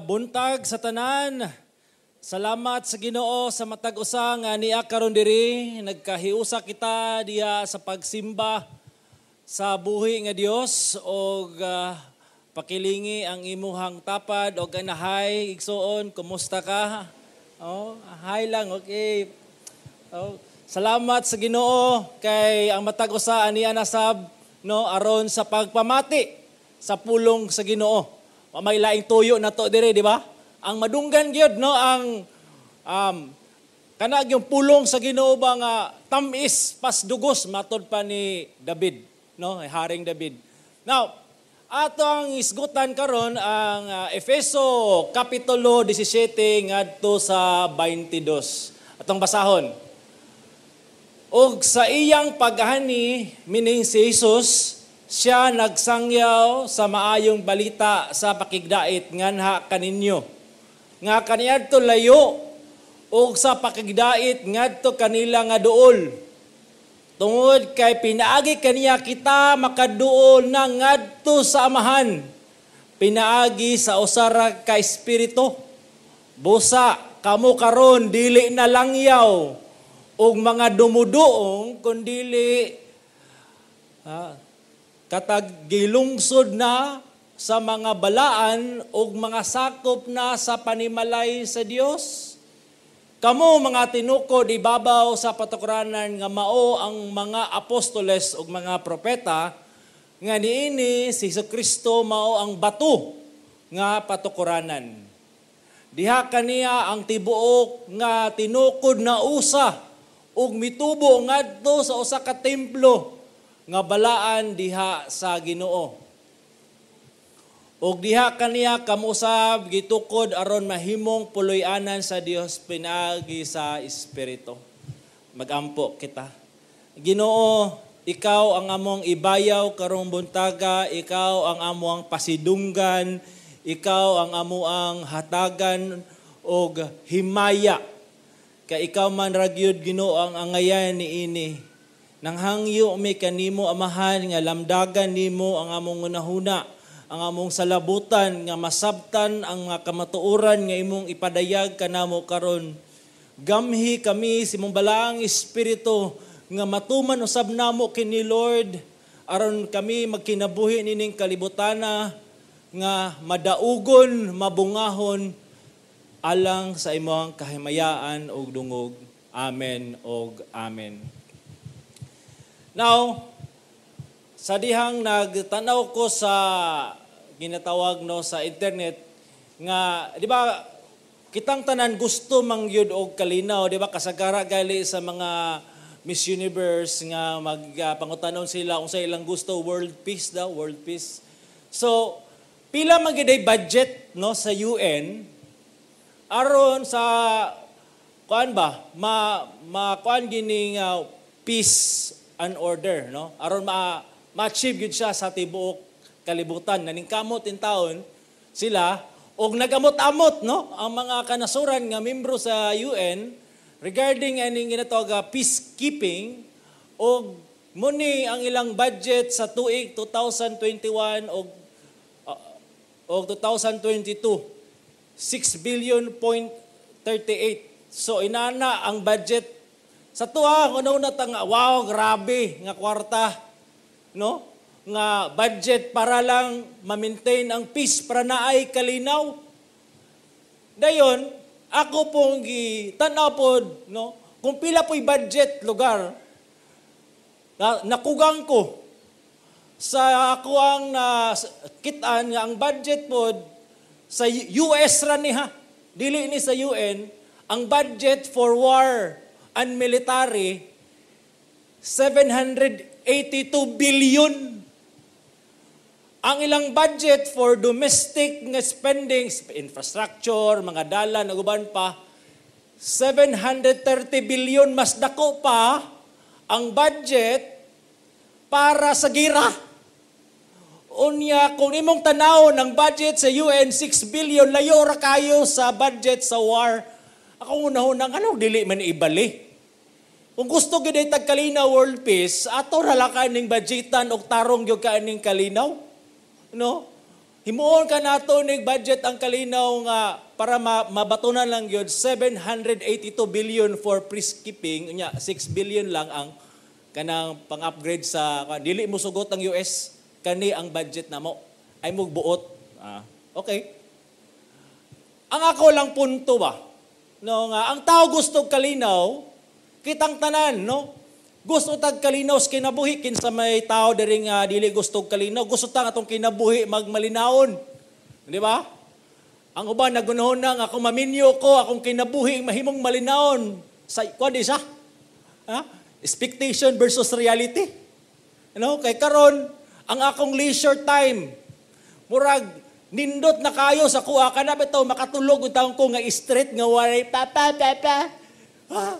Buntag sa tanan. Salamat sa Ginoo sa matag usa nga niya karon diri nagkahiusa kita diha sa pagsimba sa buhi nga Dios og pakilingi ang imuhang tapad og anahay. Igsuon, kumusta ka? Oh, hi lang, okay. Oh, salamat sa Ginoo kay ang matag usa aniya nasab, no, aron sa pagpamati sa pulong sa Ginoo. May laing tuyo na to dire, di ba? Ang madunggan gyud, no, ang kana yung pulong sa Ginoo ba nga tamis pasdugos matod pa ni David, no, Haring David. Now, ato ang isgutan karon ang Efeso kapitulo 17 ngadto sa 22. Atong basahon. Og sa iyang paghani, meaning si Jesus, siya nagsangyaw sa maayong balita sa pakigdait nganha kaninyo nga kaniadto layo ug sa pakigdait ngadto kanila nga duol. Tungod kay pinaagi kaniya kita makaduol na ngadto sa Amahan. Pinaagi sa usa ra ka espiritu. Busa kamo karon dili na langyaw ug mga dumuduong, kundili katag gilungsod na sa mga balaan ug mga sakop na sa panimalay sa Dios. Kamo mga tinukod ibabaw sa patukuranan nga mao ang mga apostoles ug mga propeta, nga niini si Kristo mao ang bato nga patukuranan. Diha kaniya ang tibuok nga tinukod na usa ug mitubo ngadto sa usa ka templo nga balaan diha sa Ginoo. Ug diha kaniya kamo usab gitukod aron mahimong puloy-anan sa Dios pinaagi sa Espiritu. Magampo kita. Ginoo, ikaw ang among ibayaw karong buntaga, ikaw ang among pasidunggan, ikaw ang amuang hatagan og himaya. Kay ikaw man ra gyud, Ginoo, ang angayan niini. Nanghangyo mi kanimo, Amahan, nga lamdagan nimo ang among hunahuna, ang among salabutan, nga masabtan ang mga kamatuoran nga imong ipadayag kanamo karon. Gamhi kami sa imong balaang Espiritu nga matuman usab namo kini, Lord, aron kami magkinabuhi nining kalibutana nga madaugon, mabungahon alang sa imong kahimayaan ug dungog. Amen og amen. Now, sa dihang nagtanaw ko sa ginatawag, no, sa internet nga, di ba, kitang tanan gusto mangyud og kalinaw, di ba? Kasagara gali sa mga Miss Universe nga magpangutanon sila kung sa ilang gusto, world peace daw, world peace. So, pila man gyud budget, no, sa UN aron sa kuan ba, ma ma kuan gining peace and order, no, aron ma ma-achieve gyud siya sa tibuok kalibutan? Naningkamot in taon sila og nagamot-amot, no, ang mga kanasuran nga membro sa UN regarding aning ginatawag peacekeeping, og muni ang ilang budget sa tuig 2021 og 2022, 6 billion point 38. So inana ang budget sa tuwa, una-una ta nga, wow, grabe nga kwarta, no? Nga budget para lang ma-maintain ang peace, para naay kalinaw. Dayon, ako pong gitanaw pod, no? Kung pila po'y budget lugar, na, nakugang ko sa ako ang nakitaan nga ang budget pod sa US ra ni ha. Dili ni sa UN, ang budget for war and military, 782 billion. Ang ilang budget for domestic nga spendings, infrastructure, mga dalan, ug uban pa, 730 billion. Mas dako pa ang budget para sa gira. Unya, kung imong tanaw ng budget sa UN, 6 billion, layo ra kayo sa budget sa war. Ako unahon, ano, dili man ibali. Kung gusto gyud ay tagkalinaw, world peace, ato ra lang ka ning budgetan og tarong gyud ka ning kalinaw. No? Himuon ka nato nig budget ang kalinaw nga para mabatunan lang yun, 782 billion for peacekeeping, unya 6 billion lang ang kanang pang-upgrade sa dili mo sugot ang US, kani ang budget namo. Ay mugbuot. Ah, okay. Ang ako lang punto ba? No, nga ang tao gusto kalinaw, kitang tanan, no? Gusto tag kalinaw sa kinabuhi, kinsa may tao diri nga dili gusto kalinaw, gusto ta atong kinabuhi magmalinawon. Di ba? Ang uban nagunahon na nga kung maminyo ko akong kinabuhi mahimong malinawon. Sa kuan di siya? Ha? Expectation versus reality. Ano? Kay karon ang akong leisure time, murag nindot na kayo sa kuha kana bitaw makatulog untaon ko nga street nga walay papa papa. Ha?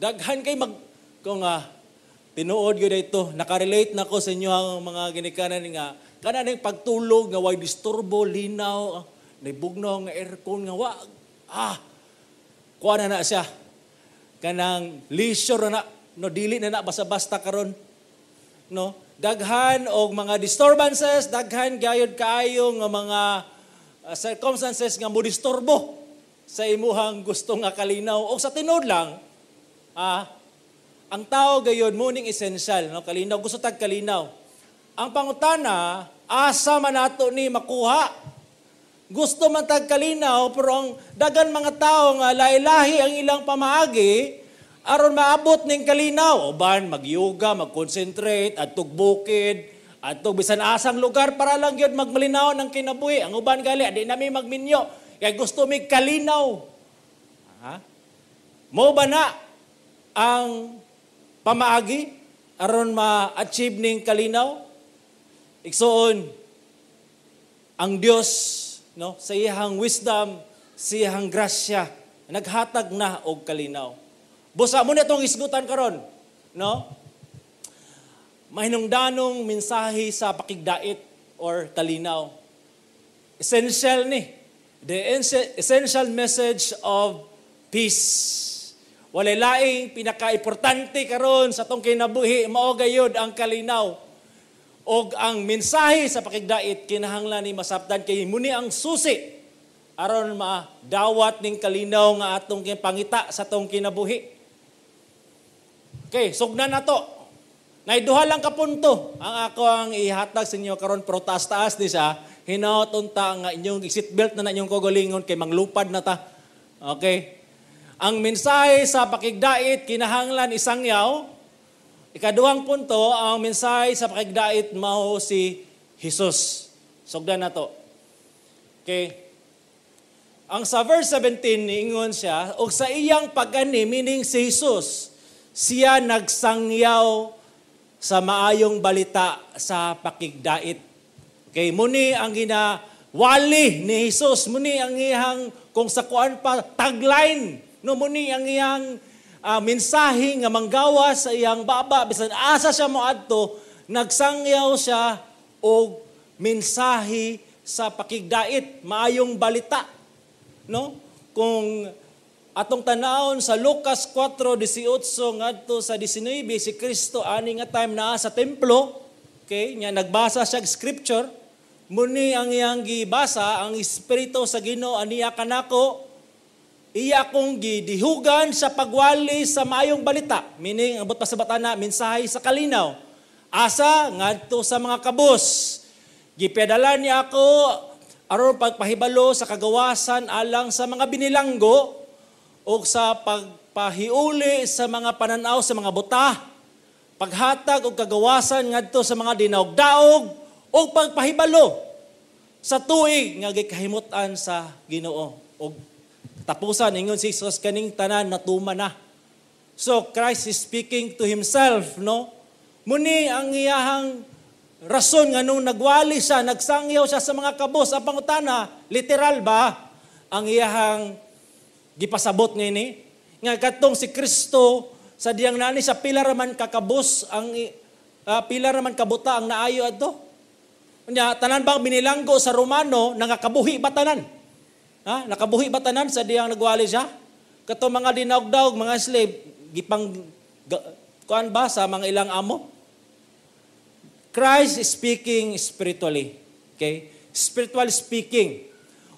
Daghan kay mag kung tinuod gyud ito, nakarelate na ko sa inyo ang mga ginikanan nga kana ning pagtulog nga way disturbo, linaw, naibugnaw nga aircon nga wa kuha na na siya. Kanang leisure na, no, dili na na basta-basta karon. No, daghan og mga disturbances, daghan gayud kaayo nga mga circumstances nga mo disturbo sa imuhang gusto nga kalinaw. Og sa tinuod lang, ang tao gayud mo ning essential, no, kalinaw, gusto tag kalinaw. Ang pangutana, asa man nato ni makuha? Gusto man tag kalinaw, pero ang dagan mga tao nga lahi-lahi ang ilang pamaagi aron maabot ning kalinaw. Uban mag-yoga, mag-concentrate, adtog bukid, adtog bisan asang lugar para lang gyud magmalinaw ng kinabuhi. Ang uban gali, di nami magminyo kay gusto mig kalinaw. Ha? Mo ba na ang pamaagi aron ma-achieve ning kalinaw? Igsuon, ang Dios, no, sa iyang wisdom, sa iyang grasya, naghatag na og kalinaw. Busa mo na itong isgutan karon, no? Mahinungdanong mensahe sa pakigdait or kalinaw. Essential ni. The essential message of peace. Walay laing pinaka-importante karon sa atong kinabuhi, mao gayud ang kalinaw. Og ang mensahe sa pakigdait kinahanglan ni masabtan kay muni ang susi aron madawat ning kalinaw nga atong pangita sa atong kinabuhi. Okay, sugnan na to. Nay duha lang ka punto ang ako ang ihatag sa inyo karon, pero taas-taas ni siya. Hinaot unta nga inyong seatbelt na na inyong kaugalingon kay manglupad na ta. Okay? Ang mensahe sa pakigdait kinahanglan isangyaw. Ikaduhang punto, ang mensahe sa pakigdait mao si Jesus. Sugdan na to. Okay. Ang sa verse 17, niingon siya, og sa iyang pag-ani, meaning si Jesus, siya nagsangyaw sa maayong balita sa pakigdait. Okay, muni ang ginawali ni Jesus, muni ang iyang, kung sa kuan pa, tagline, no, muni ang iyang mensahe nga manggawa sa iyang baba, bisan asa siya moadto, nagsangyaw siya og mensahe sa pakigdait, maayong balita. No? Kung atong tanawon sa Lucas 4:18 ngadto sa 19, si Kristo ani nga time naa sa templo, okay, nya nagbasa siya og scripture, muni ang iyang gibasa, ang Espiritu sa Ginoo aniya kanako, iya akong gidihugan sa pagwali sa maayong balita, meaning ambot pa sa batana, mensahe sa kalinaw. Asa ngadto sa mga kabus. Gipiadala niya ako aron pagpahibalo sa kagawasan alang sa mga binilanggo o sa pagpahiuli sa mga pananaw sa mga buta, paghatag og kagawasan ngadto sa mga dinaog-daog o pagpahibalo sa tuig nga gikahimut-an sa Ginoo. Og tapusan, ingon si Jesus, kaning tanan natuman na. So Christ is speaking to himself, no? Muni ang iyahang rason nga nung nagwali siya, nagsangyaw siya sa mga kabos. Ang pangutana, literal ba ang iyahang gipasabot niini? Nga katong si Kristo sa diyang nani sa pila raman kakabos ang pila raman kabuta ang naayo adto. Unya tanan bang binilanggo sa Romano nangakabuhi ba tanan? Ha? Nakabuhi ba tanan sa diyang nagwali siya? Katong mga dinaog-daog, mga slave, gipang kuan ba sa mga ilang amo? Christ is speaking spiritually. Okay? Spiritual speaking.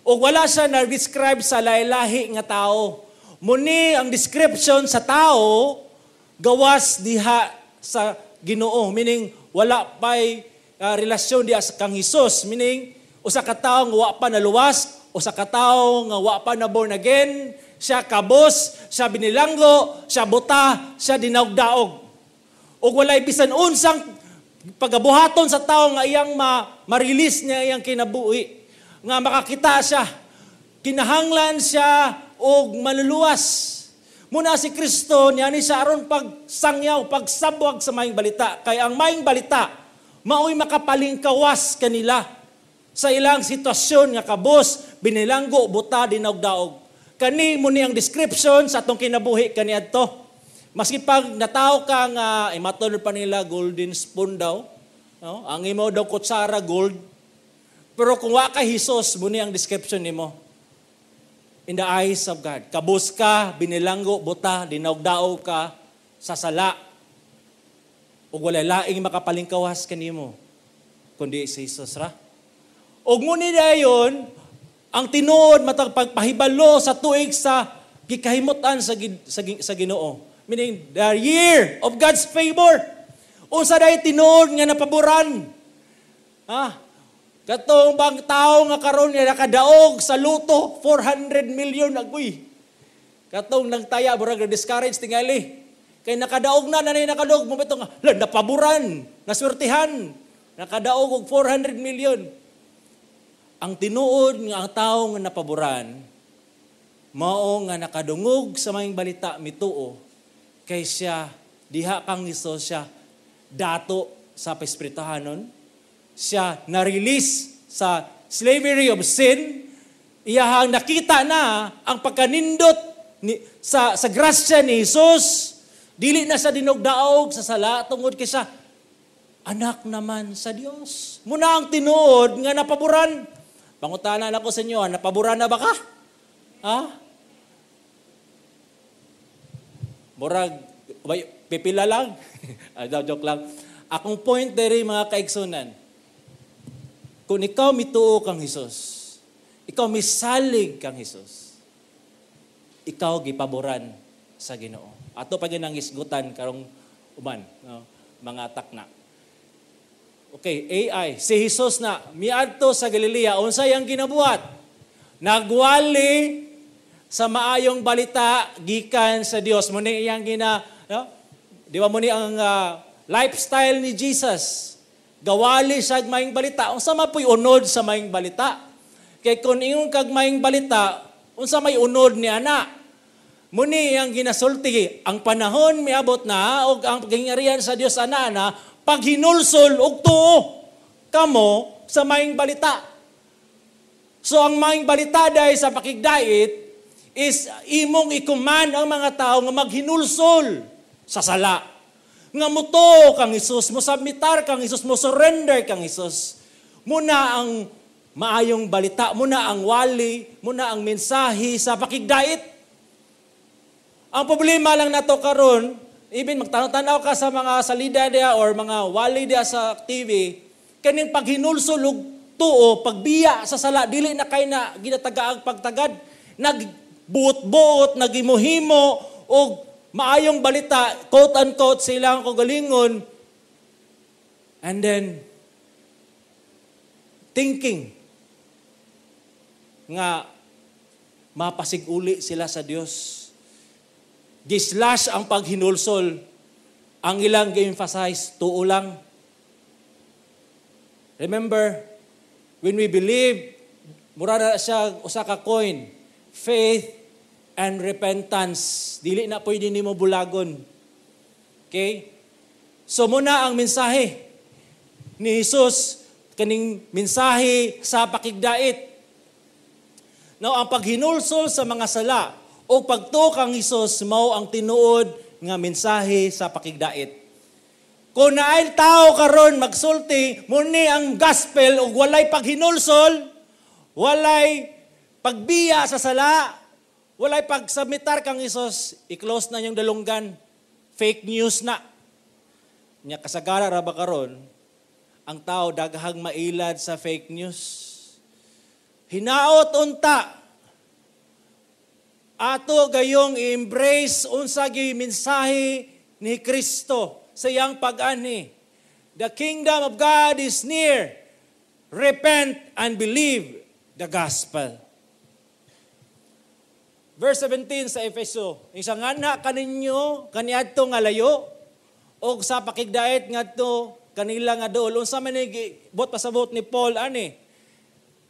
O wala siya na-describe sa lahi-lahi nga tao. Muni ang description sa tao gawas diha sa Ginoo, meaning wala pay relasyon diha sa kang Hesus, meaning usa ka tawo nga wa pa naluwas, usa ka tawo nga wa pa na born again, siya kabos, siya binilanggo, siya buta, siya dinawgdaog. Ug walay bisan unsang pagabuhaton sa tawo nga iyang ma-release niya iyang kinabuhi nga makakita siya. Kinahanglan siya og maluluwas. Muna si Kristo niya ni siya aron pagsangyaw, pagsabwag sa maayong balita. Kay ang maayong balita maoy makapalingkawas kanila sa ilang sitwasyon nga kabos, binilanggo, buta, dinawgdaog. Kani mo ni ang description sa atong kinabuhi kaniadto. Maski pag natawo ka nga imaton pa nila golden spoon daw, no? Ang imo daw kutsara gold. Pero kung wa kay Hesus, muni ang description nimo in the eyes of God. Kabos ka, binilanggo, buta, dinawgdaog ka sa sala. Ug walay laing makapalingkawas kanimo kundi si Jesus ra. Ug ngunit dayon ang tinuod matag pagpahibalo sa tuig sa gikahimutan sa Ginoo. Meaning the year of God's favor. Unsa day tinuod nga napaboran? Ha? Katong bang tao nga karon nga nakadaog sa lotto 400 million, agoy. Katong nagtaya murag discourage tingali. Kay nakadaog na nanay nakadaog mo nga la napaboran, naswertihan. Nakadaog og 400 million. Ang tinuod nga ang tao nga napaboran mao nga nakadungog sa maayong balita, mituo kay siya diha kang Hesus, siya dato sa espirituhanon, siya na-release sa slavery of sin, iyahang nakita na ang pagkanindot sa grasya ni Jesus, dili na sa dinugdaog sa sala tungod kay siya anak naman sa Dios. Muna ang tinuod nga napaboran. Pangutana na ko sa inyo, napaboran na ba ka? Ha? Murag, pipila lang. Joke lang. Akong point diri, mga kaigsunan, kung ikaw mituo kang Hesus, ikaw misalig kang Hesus, ikaw gipaboran sa Ginoo. Ato pa gyud ang isgutan karong uban, no? Mga takna. Okay, AI. Si Jesus na miadto sa Galilea, unsay ang ginabuhat? Nagwali sa maayong balita gikan sa Dios. Muna iyang gina, no? Di ba muni ang lifestyle ni Jesus? Gawali siya og maayong balita. Unsa man po'y unod sa maayong balita? Kay kung ingon kag maayong balita, unsa may unod ni ana? Muni ang ginasulti, ang panahon miabot na og ang gingharian sa Dios ana na paghinulsol og tuo kamo sa maayong balita. So ang maayong balita dahil sa pakigdait is imong i-command ang mga tao nga maghinulsol sa sala. Nga mutuo kang Hesus, mosubmitar kang Hesus, mo surrender kang Hesus. Muna ang maayong balita, muna ang wali, muna ang mensahe sa pakigdait. Ang problema lang nato karon, even magtanaw-tanaw ka sa mga salida diya or mga wali diya sa TV, kaning paghinulsol og tuo, pagbiya sa sala, dili na kay na ginatagaag pagtagad, nagbuot-buot, nagimuhimo og maayong balita, quote unquote, silang kagalingon, and then thinking nga mapasiguli sila sa Dios. Gislash ang paghinulsol. Ang ilang gi-emphasize, tuo lang. Remember, when we believe, mura na siya usa ka coin, faith and repentance. Dili na pwede nimo bulagon. Okay? So muna ang mensahe ni Jesus, kaning mensahe sa pakigdait. Now, ang paghinulsol sa mga sala o pagtuo kang Hesus mao ang tinuod nga mensahe sa pakigdait. Kung naay tao karon magsulti, muni ang gospel ug walay paghinulsol, walay pagbiya sa sala, walay pagsubmitar kang Hesus, i-close na yung dalunggan. Fake news na. Nya kasagara ra ba karon, Ang tao daghang mailad sa fake news. Hinaot unta ato gayong i-embrace unsa gi mensahe ni Kristo sa iyang pag-anhi. The kingdom of God is near. Repent and believe the gospel. Verse 17 sa Efeso, isa nga kaninyo kaniadto nga layo og sa pakigdait ngadto kanila nga duol. Unsa man ni bot pasabot ni Paul ani?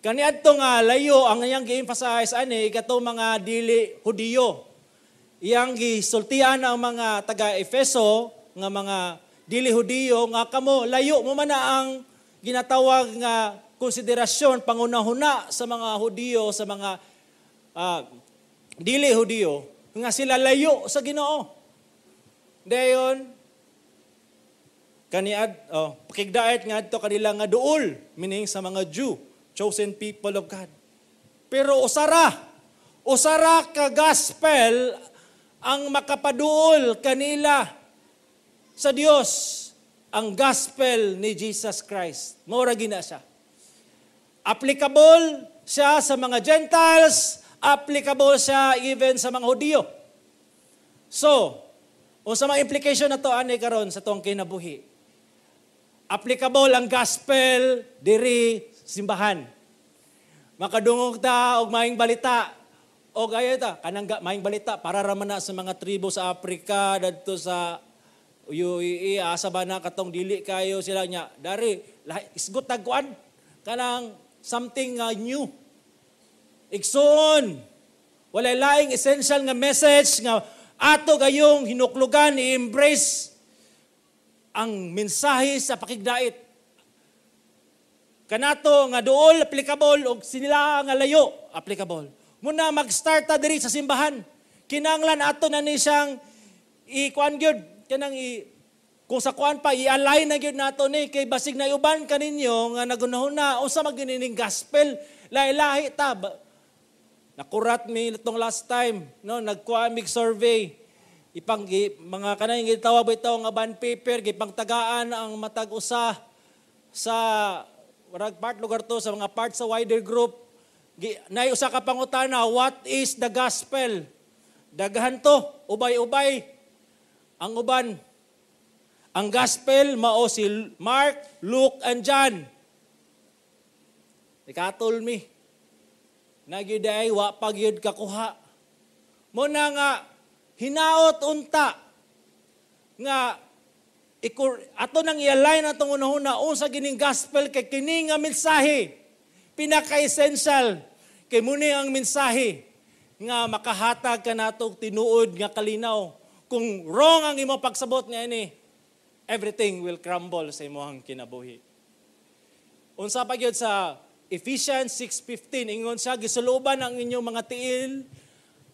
Kaniadto nga layo, ang iyang gi-emphasize ani kato mga dili Hudiyo. Iyang gisultian ang mga taga Efeso nga mga dili Hudiyo nga kamo layo mo man na ang ginatawag nga konsiderasyon, pangunahuna sa mga Hudiyo, sa mga dili Hudiyo, nga sila layo sa Ginoo. Dayon kaniad oh, pakigdait ngadto kanila nga duol, meaning sa mga Jew, chosen people of God. Pero usara ka gospel ang makapaduol kanila sa Dios, ang gospel ni Jesus Christ. Mao ra gina siya. Applicable siya sa mga Gentiles, applicable siya even sa mga Hudiyo. So, unsa mga implication na to ani karon sa atong kinabuhi? Applicable ang gospel diri simbahan. Makadungog ta og maayong balita og ayo ta kanang maayong balita para ra man na sa mga tribo sa Africa, dadto sa UAE, asa ba na, katong dili kayo sila nya dari isgot tag kuan kanang something new. Igsoon, walay laing essential nga message nga ato gayong hinuklugan, i-embrace ang mensahe sa pakigdait. Kanato nga duol, applicable, og sila nga layo, applicable. Muna mag-start ta diri sa simbahan. Kinanglan ato na ni siyang i-kuan gyud, kanang i kung sa kuan pa i-align na gyud nato ni, kay basig na uban kaninyo nga nagunahuna unsa man ginining gospel, lahi-lahi ta. Nakurat mi itong last time, no, nagkuha mig survey, ipang mga kanang gitawag bitaw nga bond paper, gipangtagaan ang matag usa sa warag part lugar to sa mga part sa wider group. Nay usa ka pangutana, "What is the gospel?" Daghan to, ubay-ubay ang uban. Ang gospel mao si Mark, Luke and John. Ikatol mi. Nagyud ay wa pa gyud kakuha. Mo na nga hinaot unta nga ato nang i-align atong unahuna unsa gining gospel, kay kini nga mensahe pinaka-essential, kay muni ang mensahe nga makahatag kanato og tinuod nga kalinaw. Kung wrong ang imo pagsabot nga ini, everything will crumble sa imong kinabuhi. Unsa pa gyud sa Ephesians 6:15, ingon siya, "Gisuloban ang inyong mga tiil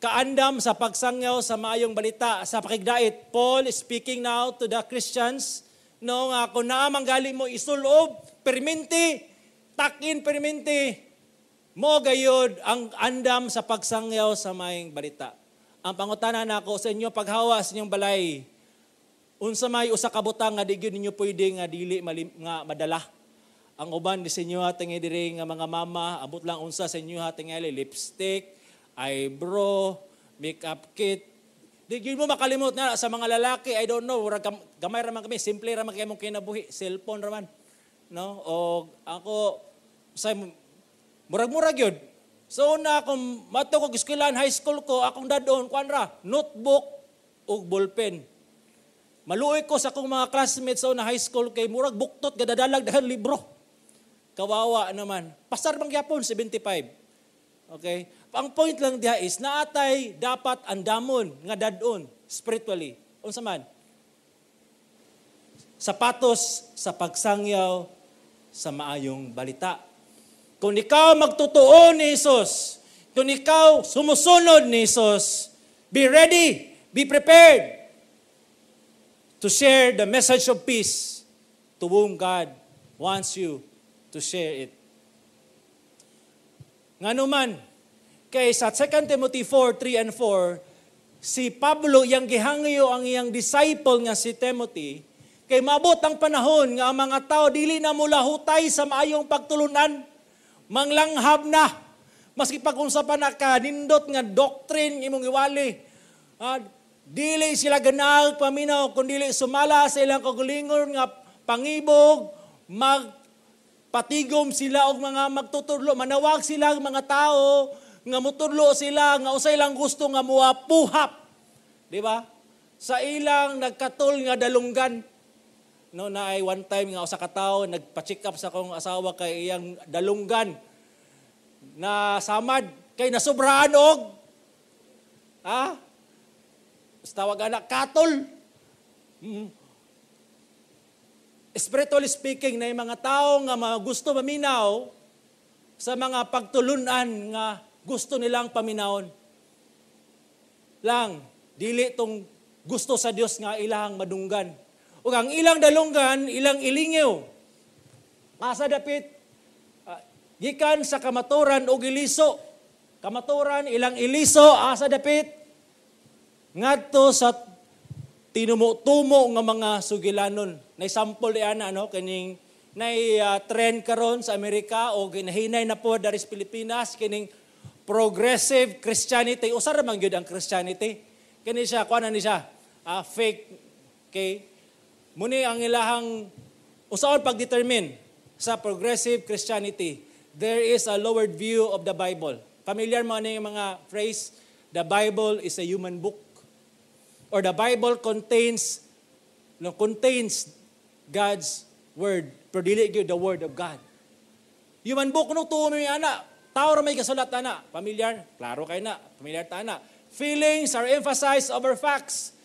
kaandam sa pagsangyaw sa maayong balita sa pakigdait." Paul is speaking now to the Christians, no, nga kung naa man gali mo isulob, perminti, takin perminti, mo gayod ang andam sa pagsangyaw sa maayong balita. Ang pangutana nako sa inyo, paghawa sa inyong balay, unsa may usa ka butang nga di gyud ninyo pwede nga dili nga madala? Ang uban di sa inyo tingi diri nga mga mama, abot lang unsa sa inyo tingali, lipstick, eyebrow, makeup kit. Di gyud mo makalimot na sa mga lalaki, I don't know, murag gamay ra man kami, simple ra man kay mong kinabuhi, cellphone ra man. No? O ako sa murag-murag yun. So una akong mato ko eskwelahan, high school ko, akong dadon kuan ra, notebook ug ballpen. Maluoy ko sa akong mga classmates sa una high school kay murag buktot gadadalag daghan libro. Kawawa naman. Pasar bang gyapon 75. Okay? Ang point lang diha is naatay dapat andamon nga dadon spiritually. Unsa man? Sapatos sa pagsangyaw sa maayong balita. Kung ikaw magtotoo ni Jesus, kung ikaw sumusunod ni Jesus, be ready, be prepared to share the message of peace to whom God wants you to share it. Ngano man, kay sa 2 Timothy 4, 3 and 4, si Pablo, iyang gihangyo ang iyang disciple nga si Timothy, Kay mabot ang panahon nga ang mga tao dili na mulahutay sa maayong pagtulunan, manglanghab na. Maski pag unsa pa na ka nindot nga doctrine imong iwali, dili sila ganahag paminaw kun dili sumala sa ilang kaugalingon nga pangibog, magpatigom sila og mga magtutudlo, manawag sila og mga tao nga mutudlo sila nga usay lang gusto nga muapuhap. Di ba? Sa ilang nagkatol nga dalunggan. No, na ay one time nga usa ka tawo nagpa-check up sa akong asawa kay iyang dalunggan na samad kay nasubrahan og tawag ana katol. Spiritually speaking, na yung mga tao nga mga gusto maminaw sa mga pagtulunan nga gusto nilang paminawon. Lang, dili tong gusto sa Dios nga ilang madunggan. Ug ang ilang dalunggan, ilang ilingiw. Asa dapit, gikan sa kamaturan og iliso. Kamaturan, ilang iliso, asa dapit, ngadto sa tinumo-tumo nga mga sugilanon. Nay sample di ana, no, kining nay trend karon sa Amerika o ginahinay na po dari sa Pilipinas kining progressive Christianity. Usa ra man gyud ang Christianity. Kini siya, kuan na ni siya, fake. Okay? Muni ang ilahang usaon pag-determine sa progressive Christianity, there is a lowered view of the Bible. Familiar mo ani yung mga phrase, "The Bible is a human book." Or the Bible contains, no, contains God's word, pero dili gyud the word of God. Human book no tuo mi ana, tao ra may kasulat ana. Familiar? Klaro kay na. Familiar ta ana. Feelings are emphasized over facts.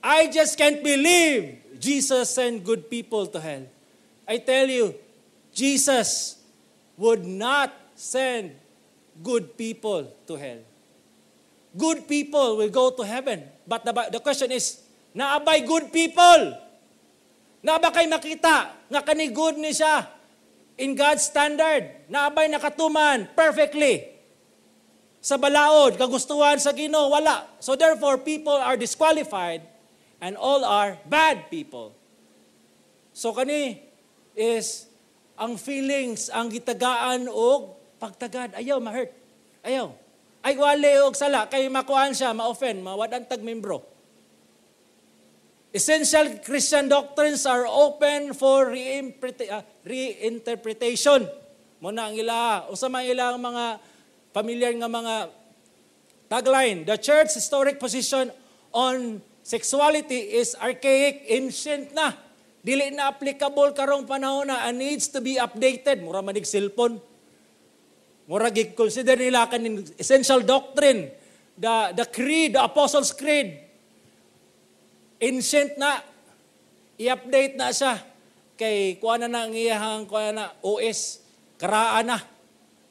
I just can't believe Jesus sent good people to hell. I tell you, Jesus would not send good people to hell. Good people will go to heaven. But the question is, naa bay good people? Naa ba kay makita nga kani good ni siya in God's standard? Naa bay nakatuman perfectly sa balaod, kagustuhan sa Ginoo? Wala. So therefore, people are disqualified and all are bad people. So kani is ang feelings ang gitagaan og pagtagad. Ayaw ma-hurt. Ayaw. Ay wali og sala kay makuan siya, ma-offend, mawad-an tag membro. Essential Christian doctrines are open for reinterpretation. Mao na ang ila, usa man ilang mga familiar nga mga tagline. The church's historic position on sexuality is archaic, ancient na. Dili na applicable karong panahon na and needs to be updated. Mura manig cellphone. Mura gi-consider nila kaning essential doctrine, the creed, the Apostles' Creed. Ancient na. I-update na siya. Kay kuha na na ang iyahang kuha na OS. Karaan na.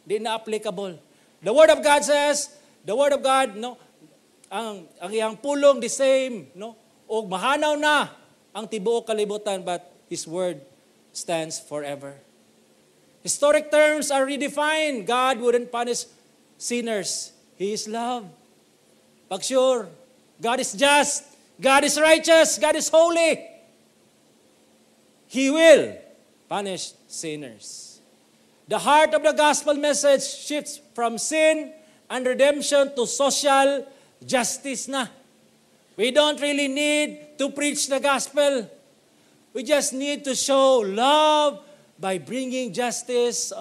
Di na applicable. The Word of God says, the Word of God, no, ang iyang pulong the same, no? Og mahanaw na ang tibuok kalibutan, but His Word stands forever. Historic terms are redefined. God wouldn't punish sinners. He is love. Pag sure, God is just. God is righteous. God is holy. He will punish sinners. The heart of the gospel message shifts from sin and redemption to social justice na. We don't really need to preach the gospel. We just need to show love by bringing justice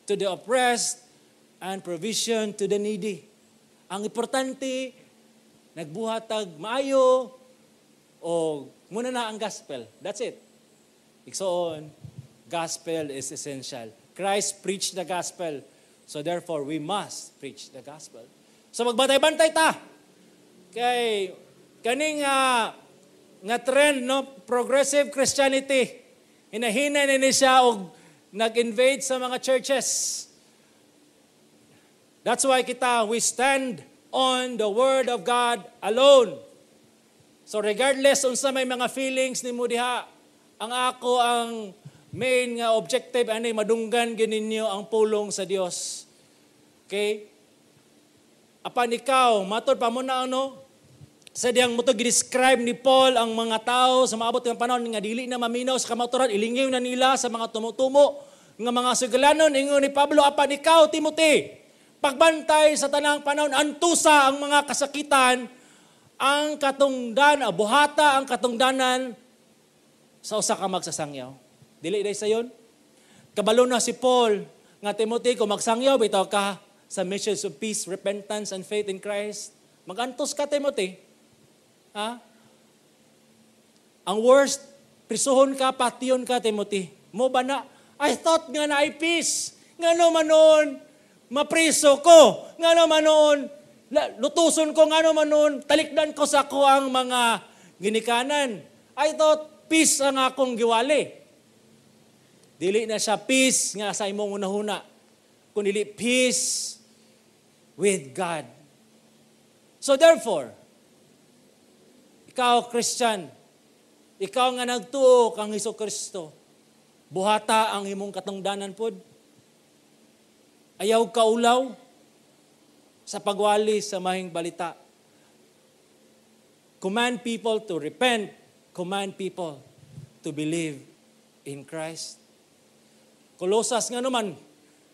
to the oppressed and provision to the needy. Ang importante, nagbuhat tag maayo o mao na ang gospel. That's it. Igsoon, gospel is essential. Christ preached the gospel. So therefore, we must preach the gospel. So magbantay-bantay ta. Kay kaning nga trend, no, progressive Christianity, hinahina na ni siya og nag-invade sa mga churches. That's why kita, we stand on the Word of God alone. So regardless unsa may mga feelings nimo diha, ang ako ang main nga objective ani madunggan gyud ninyo ang pulong sa Dios. Okay? Apan ikaw, matod pa mo na ano, Sa diyang mo to describe ni Paul ang mga tao sa maabot ng panahon nga dili na maminaw sa kamatuoran, ilingiw na nila sa mga tumutumo nga mga sugilanon. Ingon ni Pablo, "Apan ikaw, Timothy, pagbantay sa tanang panahon, antusa ang mga kasakitan, ang katungdan, buhata ang katungdanan sa usa ka magsasangyaw." Dili day sayon. Kabalo na si Paul nga, "Timothy, kung magsangyaw bitaw ka sa message of peace, repentance, and faith in Christ, magantos ka, Timothy. Ha? Ang worst, prisuhon ka, patyon ka, Timothy." Mo ba na? I thought nga naay peace. Ngano man noon, mapriso ko. Ngano man noon, lutuson ko. Ngano man noon, talikdan ko sa akoang mga ginikanan. I thought peace ang akong giwali. Dili na siya peace nga sa imong unahuna, kundi peace with God. So therefore, ikaw Christian, ikaw nga nagtuo kang Hesus Kristo, buhata ang imong katungdanan pod. Ayaw kaulaw sa pagwali sa maayong balita. Command people to repent, command people to believe in Christ. Colosas nga naman,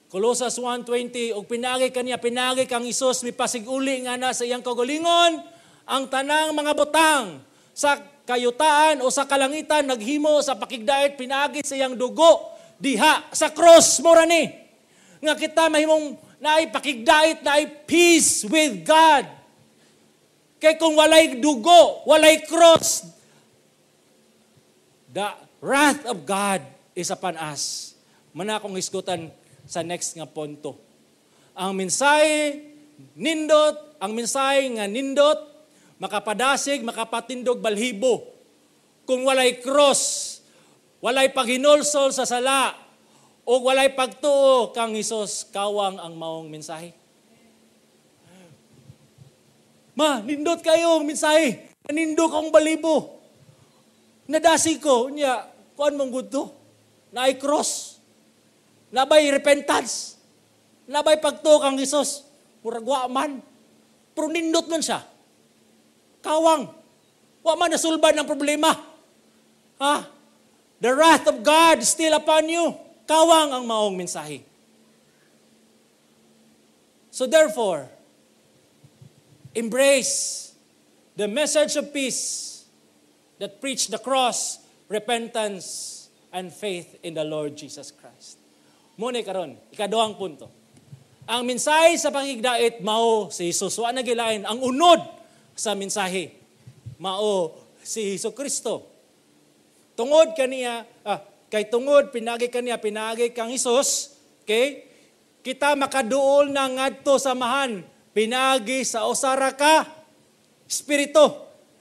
Colosas 1:20, ug pinaagi kaniya, pinaagi kang Hesus, mipasiguli nga na sa iyang kaugalingon ang tanang mga butang sa kayutaan o sa kalangitan, naghimo sa pakigdait pinaagi sa iyang dugo diha sa cross. Mo ni nga kita mahimong naay pakigdait, naay peace with God. Kay kung walay dugo, walay cross, the wrath of God is upon us. Mana akong hisgutan sa next nga punto. Ang mensahe nindot, ang mensahe nga nindot, makapadasig, makapatindog balhibo. Kung walay cross, walay paghinulsol sa sala, o walay pagtuo kang Hesus, kawang ang maong mensahe. "Ma, nindot kayo ang mensahe. Nanindog akong balibo. Nadasig ko." Niya, kuan mong gudto. Naay cross. Nabay repentance. Nabay pagtuo kang Hesus. Murag wa man. Pero nindot man siya. Kawang. Wa man nasulban ang problema. Ha? The wrath of God is still upon you. Kawang ang maong mensahe. So therefore, embrace the message of peace that preach the cross, repentance, and faith in the Lord Jesus Christ. Muna karon, ikaduhang punto. Ang mensahe sa pakigdait mao si Jesus. Wa na gilain ang unod sa mensahe. Mao si Hesus Kristo. Tungod kaniya, kay tungod pinaagi kaniya, pinaagi kang Hesus, okay? Kita makaduol na ngadto sa Amahan pinaagi sa usa ra ka Espiritu.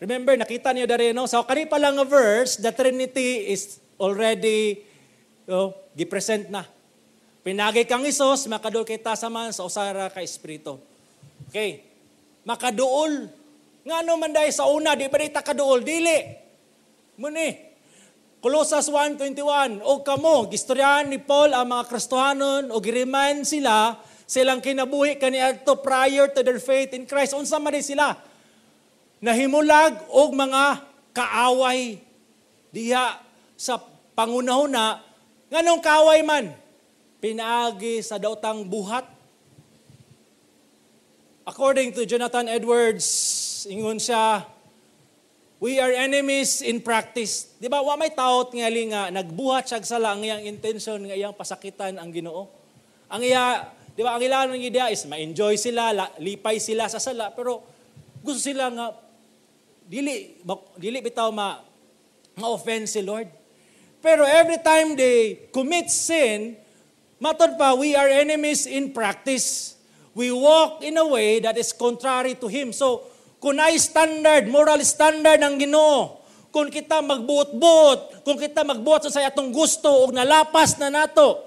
Remember, nakita niyo dari, no? So, kani pa lang nga verse, the Trinity is already, oh, gipresent na. Pinaagi kang Hesus, makaduol kita sa Amahan sa usa ra ka Espiritu. Okay. Makaduol. Ngano man dahil sa una, di ba di ta kaduol? Dili. Muni. Colosas 1:21, "O kamo," gistoryahan ni Paul ang mga Kristohanon o gi-remind sila silang kinabuhi kaniadto prior to their faith in Christ. Unsa man sila? Nahimulag og mga kaaway diha sa pangunahuna. Nganong kaaway man? Pinaagi sa daotang buhat. According to Jonathan Edwards, ingon siya, "We are enemies in practice." Di ba, wa may taot nga nga nagbuhat siya sala ang iyang intention nga iyang pasakitan ang Ginoo. Ang iya, di ba, ang ilang ng idea is ma-enjoy sila, lipay sila sa sala, pero gusto sila nga dili dili bitaw ma ma-offend si Lord. Pero every time they commit sin, matod pa, we are enemies in practice. We walk in a way that is contrary to Him. So, kung ay standard, moral standard ng Ginoo, kung kita magbuot-buot, kung kita magbuot sa atong gusto o nalapas na nato,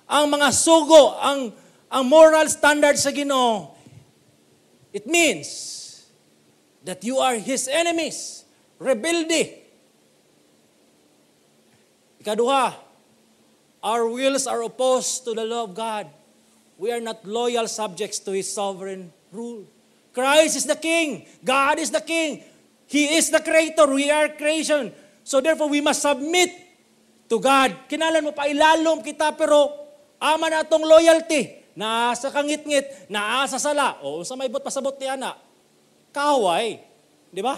ang mga sugo, ang moral standard sa Ginoo, it means that you are His enemies. Rebelde. Ikaduha, our wills are opposed to the law of God. We are not loyal subjects to His sovereign rule. Christ is the King. God is the King. He is the Creator. We are creation. So therefore, we must submit to God. Kinahanglan mopailalom kita, pero ama na atong loyalty. Naa sa kangitngit, naa sa sala. O sa may buot pasabot ni ana. Kaway. Di ba?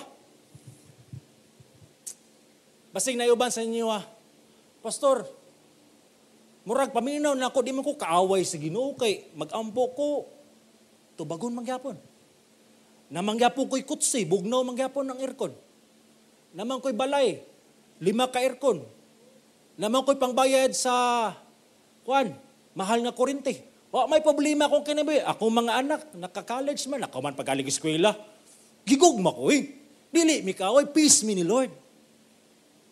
Basig na uban sa inyo ah. "Pastor, murag paminaw na ako, di man ko kaaway sa Ginoo kay mag-ampo ko, tubagon man gyapon. Naa man gyapon ko'y kutsi, bugnaw man gyapon ang aircon. Naa man ko'y balay, lima ka aircon. Naa man ko'y pangbayad sa kuan, mahal nga kuryente. Wa may problema akong kinabuhi. Akong mga anak, naka-college man, ako man pagaling eskwela. Gigugma ko eh. Dili mi kaaway, peace mi ni Lord."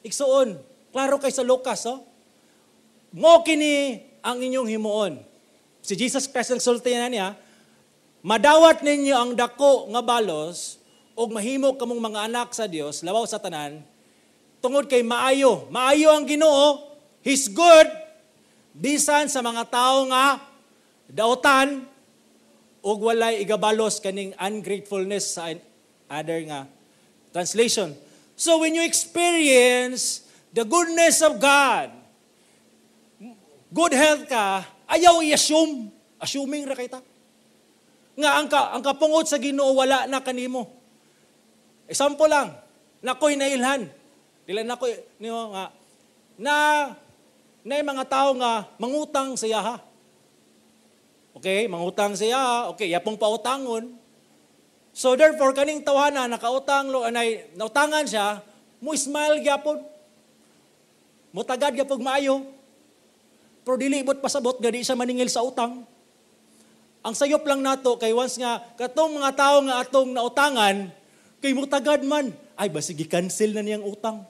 Igsuon, klaro kay sa Lucas, oh. Mo kini ang inyong himuon. Si Jesus Christ ang sulti na niya, "Madawat ninyo ang dako nga balos ug mahimo kamong mga anak sa Dios labaw sa tanan tungod kay maayo. Maayo ang Ginoo, He's good bisan sa mga tao nga dautan ug walay igabalos," kaning ungratefulness sa other nga translation. So when you experience the goodness of God, good health ka, ayaw i-assume. Assuming ra kita nga ang kapungot sa Ginoo wala na kanimo. Example lang, nakoy nailhan. Dili na ko niyo nga na na mga tao nga mangutang sa iyaha. Okay, mangutang siya, okay, yapong pautangon. So therefore, kaning tawhana nakautang lo anay nautangan siya, mo smile gyapon. Mutagad gyapon maayo. Pero dili buot pasabot nga di siya maningil sa utang. Ang sayop lang nato kay once nga katong mga tao nga atong nautangan kay mutagad man, ay, basig gi-cancel na niyang utang.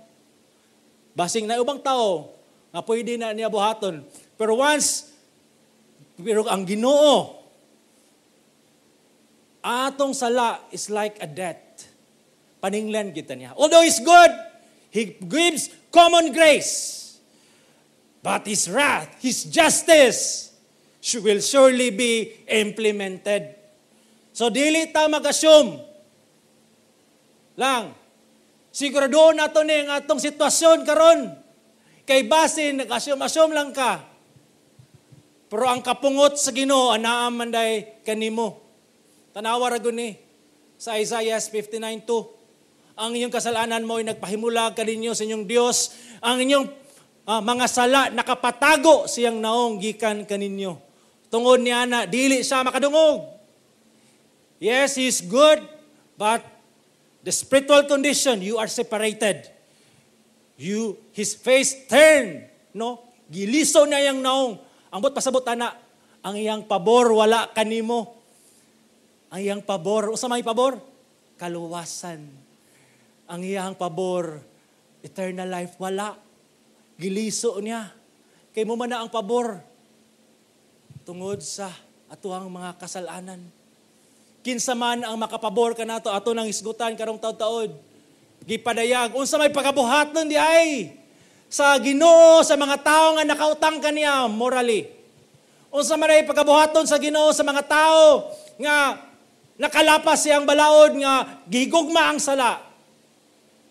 Basing na ubang tao nga pwede na niya buhaton. Pero once pero ang Ginoo, atong sala is like a debt. Paninglan kita niya. Although He's good, He gives common grace. But His wrath, His justice will surely be implemented. So dili ta mag-assume lang. Sigurado nato ni ang atong sitwasyon karon. Kay basin nag-assume-assume lang ka. Pero ang kapungot sa Ginoo anaa man day kanimo. Tanawa ra gud ni sa Isaiah 59:2. Ang inyong kasalanan mo ay nagpahimulag kaninyo sa inyong Dios. Ang inyong mga sala nakapatago siyang naong gikan kaninyo. Tungod niya na dili siya makadungog. Yes, He is good, but the spiritual condition, you are separated. His face turned, no? Giliso na iyang naong. Ang buot pasabot ana, ang iyang pabor wala kanimo. Ang iyang pabor, usa may pabor? Kaluwasan. Ang iyang pabor, eternal life, wala. Giliso niya. Kay mo man na ang pabor tungod sa atuang mga kasalanan. Kinsa man ang makapabor kanato, ato nang hisgutan karong taud-taod. Gipadayag unsa may pagabuhat nun di ay sa Ginoo sa mga tao nga nakautang kaniya morally. Unsa man ay pagabuhaton sa Ginoo sa mga tao nga nakalapas siyang balaod nga gigugma ang sala.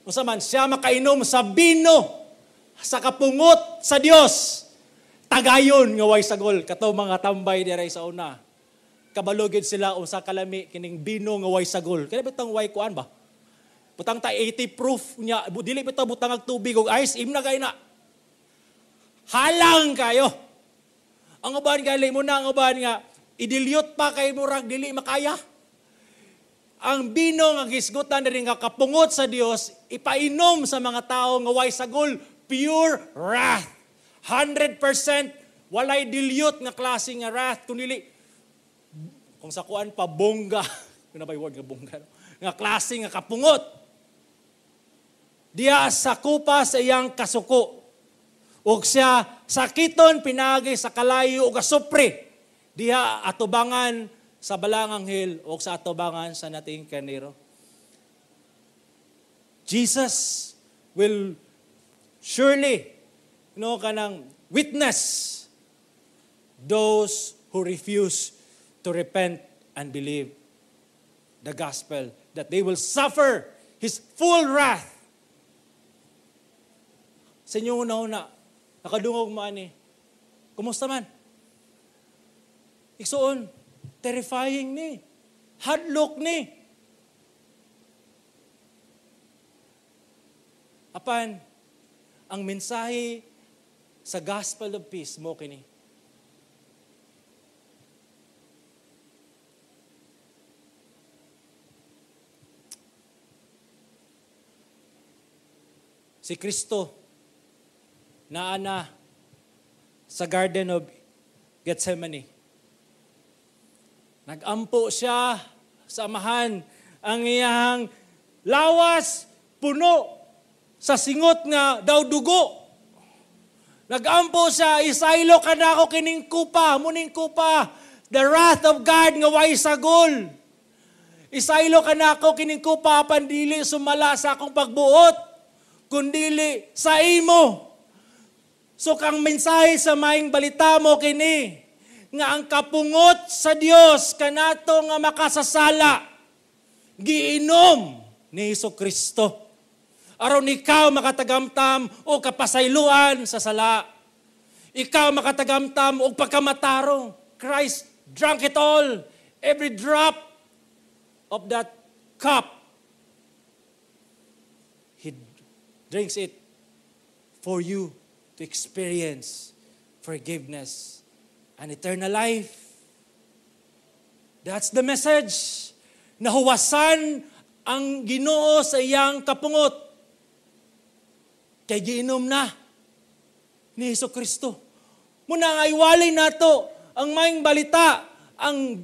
Unsa man siya makainom sa bino sa kapungot sa Dios. Tagayon nga way sagol kato mga tambay diri sa una. Kabalo gyud sila unsa kalami kining bino nga way sagol. Kaya bitang way kuan ba? Butang ta 80 proof nya, dili bitaw butang og tubig ug ice, im na kay na. Halang kayo. Ang uban gali mo na ang uban nga i-dilute pa kay murag dili makaya. Ang bino nga gisgutan diri nga kapungot sa Dios ipainom sa mga tao nga way sagol, pure wrath. 100% walay dilute nga klase nga wrath, kundi kung sa kuan pa, bongga. Kuna ba word nga bongga? No? Nga klase nga kapungot. Diya sa kupa sa iyang kasuko. Ug siya sakiton pinagi sa kalayo ug asupre. Diha atubangan sa balang anghel ug sa atubangan sa nating kaniro. Jesus will surely, no, kanang witness those who refuse to repent and believe. the gospel that they will suffer His full wrath. Sa inyong una-una, nakadungog mo ani, kumusta man? Igsuon, terrifying ni. Hadlok ni. Apan, ang mensahe sa gospel of peace mo kini. Si Kristo naa na sa Garden of Gethsemane. Nagampo siya sa Amahan, ang iyang lawas puno sa singot nga daw dugo. Nagampo siya, isaylo ka na ako kining kupa, muning kupa, the wrath of God nga way sagol. Isaylo ka na ako kining kupa, apan dili sumala sa akong pagbuot, kundili sa imo. So kang mensahe sa maayong balita mo kini, nga ang kapungot sa Dios kanato nga makasasala, giinom ni Hesus Kristo. Aron ikaw makatagamtam o kapasayloan sa sala. Ikaw makatagamtam og pagkamatarong. Christ drank it all. Every drop of that cup, He drinks it for you to experience forgiveness and eternal life. That's the message. Nahuwasan ang Ginoo sa iyang kapungot. Kay giinom na ni Hesus Kristo. Muna nga iwalay nato ang maayong balita, ang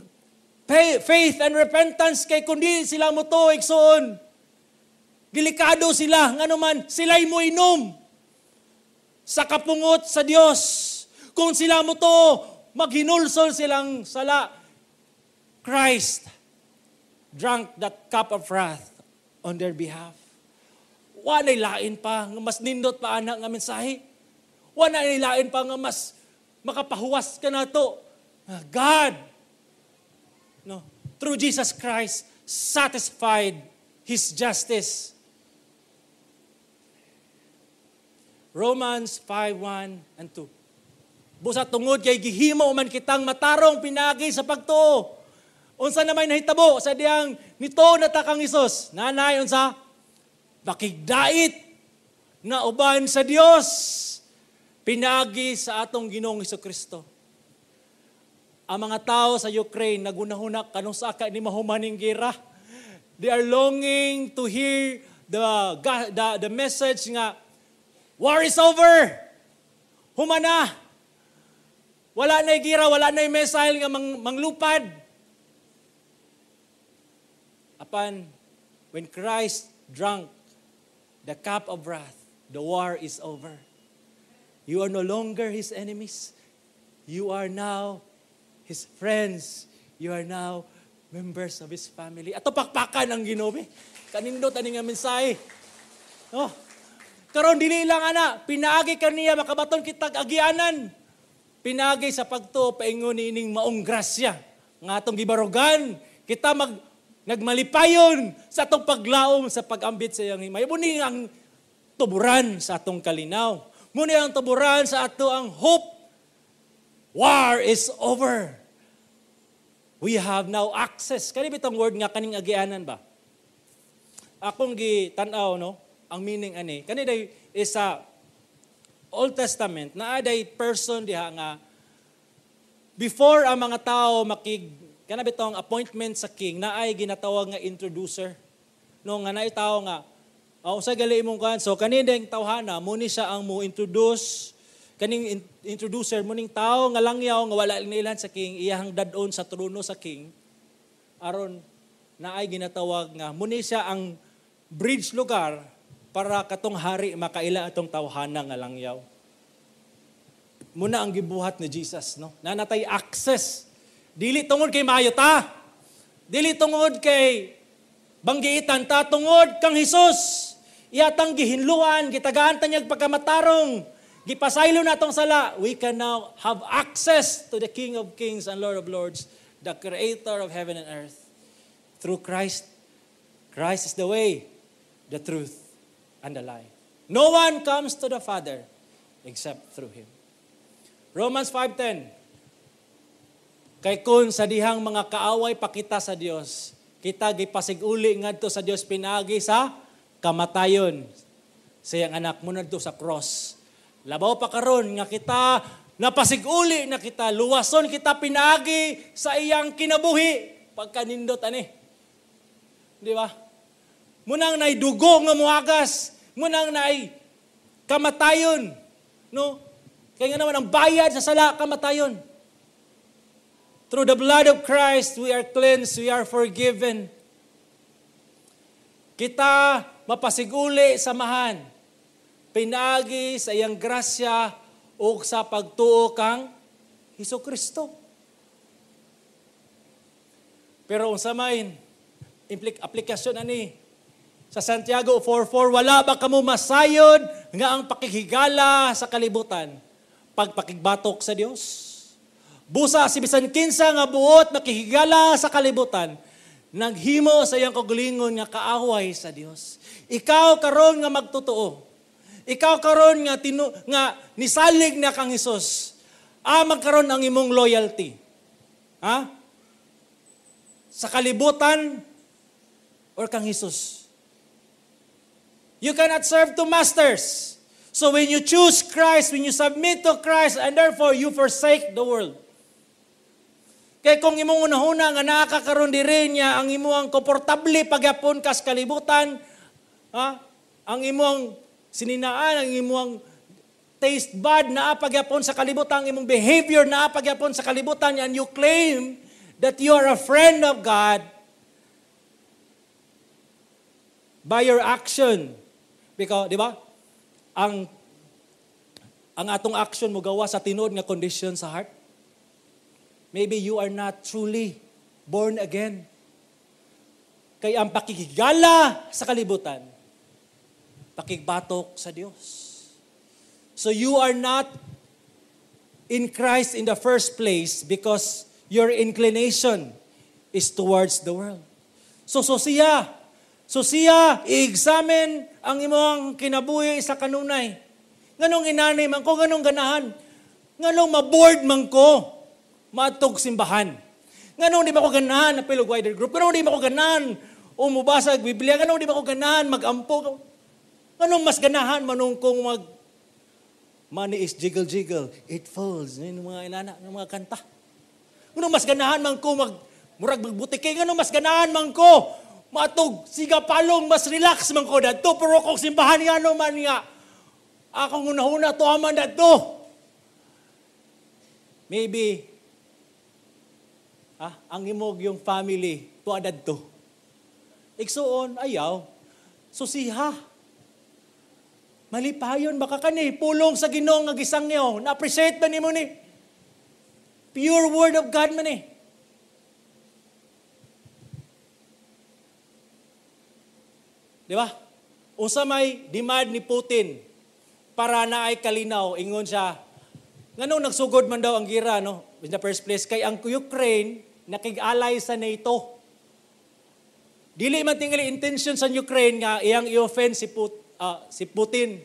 faith and repentance, kay kundi sila motuo, igsoon. Delikado sila, ngano man sila'y moinom sa kapungot sa Dios. Kung sila motuo, maghinulsol silang sala. Christ drank that cup of wrath on their behalf. Walay lain pa nga mas nindot pa ana nga mensahe. Walay lain pa nga mas makapahuwas ka nato. God, no, through Jesus Christ, satisfied His justice. Romans 5:1 and 2. Busa tungod kay gihimo man kitang matarong pinaagi sa pagtuo. Unsa na may nahitabo sa diyang nito na ta kang Hesus? Nanay unsa? Makigdait na uban sa Dios pinaagi sa atong Ginoong Kristo. Ang mga tao sa Ukraine nagunahuna kanus-a ka ni mahuman ning gera. They are longing to hear the message nga war is over. Humana. Wala na'y gira, wala na'y missile nga manglupad. Apan, when Christ drank the cup of wrath, the war is over. You are no longer His enemies. You are now His friends. You are now members of His family. Ato pakpakan ang Ginoo. Kanindot ani nga mensahe. Oh. Karon dili lang ana, pinaagi kaniya makabaton kitag agianan. Pinaagi sa pagtuo paingon niining maong grasya nga atong gibarugan. Kita nagmalipayon sa atong paglaom sa pag-ambit sa iyang himaya. Muni ang tuburan sa atong kalinaw. Muni ang tuburan sa ato ang hope. War is over. We have now access. Kani bitong word nga kaning agianan ba? Akong gitan-aw, no, ang meaning ani. Kani day is sa Old Testament naa day person diha nga before ang mga tao makig kana bitong appointment sa king, naay ginatawag nga introducer. No, nga naay tao nga oh, sa gali imong kuan. So kani ding tawhana mo ni siya ang mo introduce kaning introducer mo ning tao nga langyaw nga wala nilan sa king, iyahang dad-on sa trono sa king aron naay ginatawag nga muni siya ang bridge lugar para katong hari makaila atong tawhana nga langyaw. Muna ang gibuhat ni Jesus, no? Nanatay access. Dili tungod kay maayo ta. Dili tungod kay banggiitan ta, tungod kang Hesus. Iyatang gihinluan, gitagaan ta niyag pagkamatarong, gipasaylo na atong sala. We can now have access to the King of Kings and Lord of Lords, the Creator of heaven and earth. Through Christ. Christ is the way, the truth, and the life. No one comes to the Father except through Him. Romans 5:10. Kay kung sa dihang mga kaaway pa kita sa Dios, kita gipasig-uli ngadto sa Dios pinaagi sa kamatayon sa iyang anak mo ngadto sa cross. Labaw pa karon nga kita napasig-uli na kita, luwason kita pinaagi sa iyang kinabuhi. Pagkanindot ani. Di ba? Munang naay dugo nga muhagas, munang naay kamatayon, no? Kaya nga naman ang bayad sa sala, kamatayon. Through the blood of Christ, we are cleansed, we are forgiven. Kita mapasiguli sa Amahan, pinaagi sa iyang grasya o sa pagtuo kang Hesus Kristo. Pero unsa may aplikasyon ani sa Santiago 4:4, wala ba kamo masayod nga ang pakighigala sa kalibutan pagpakigbatok sa Dios? Busa si bisan kinsa nga buot makihigala sa kalibutan, naghimo sa iyang kaugalingon nga kaaway sa Dios. Ikaw karon nga magtotoo. Ikaw karon nga nga nisalig na kang Hesus. Ah, magkaron ang imong loyalty. Ha? Sa kalibutan or kang Hesus? You cannot serve two masters. So when you choose Christ, when you submit to Christ, and therefore you forsake the world. Kay kung imong unahuna nga naa ka karon diri niya ang imong komportable pagyapon kas kalibutan, ha? Ang imong sininaan, ang imong taste bud naa pagyapon sa kalibutan, ang imong behavior naa pagyapon sa kalibutan, and you claim that you are a friend of God by your action. Because, di ba? Ang atong action mo gawa sa tinuod nga condition sa heart. Maybe you are not truly born again. Kay ang pakikigala sa kalibutan, pakigbatok sa Dios. So you are not in Christ in the first place because your inclination is towards the world. So siya, i-examine ang imong kinabuhi sa kanunay. Nganong inani man ko, nganong ganahan? Nganong maboard man ko maadtog simbahan? Nganong di ba ko ganahan na pilog wider group? Nganong di ba ko ganahan o mubasa og Biblia? Nganong di ba ko ganahan magampo? Nganong mas ganahan manung kong mag money is jiggle jiggle, it falls. Yung mga inana, yung mga kanta. Nganong mas ganahan man ko mag murag magbutike? Nganong mas ganahan man ko matug siga palong, mas relax man ko dadto, pero kung simbahan nga no man nga akong unahuna to man dadto. Maybe ang imog yung family tuwa dadto. Igsuon ayaw susiha. Malipayon baka kani pulong sa Ginoo nga gisangyaw. Na-appreciate ba nimo ni? Pure word of God man eh. Di ba? Unsa may demand ni Putin para naay kalinaw, ingon siya, nganong nagsugod man daw ang gira, no? In the first place, kay ang Ukraine nakig-alay sa NATO. Dili man tingali intention sa Ukraine nga iyang i-offend si Putin.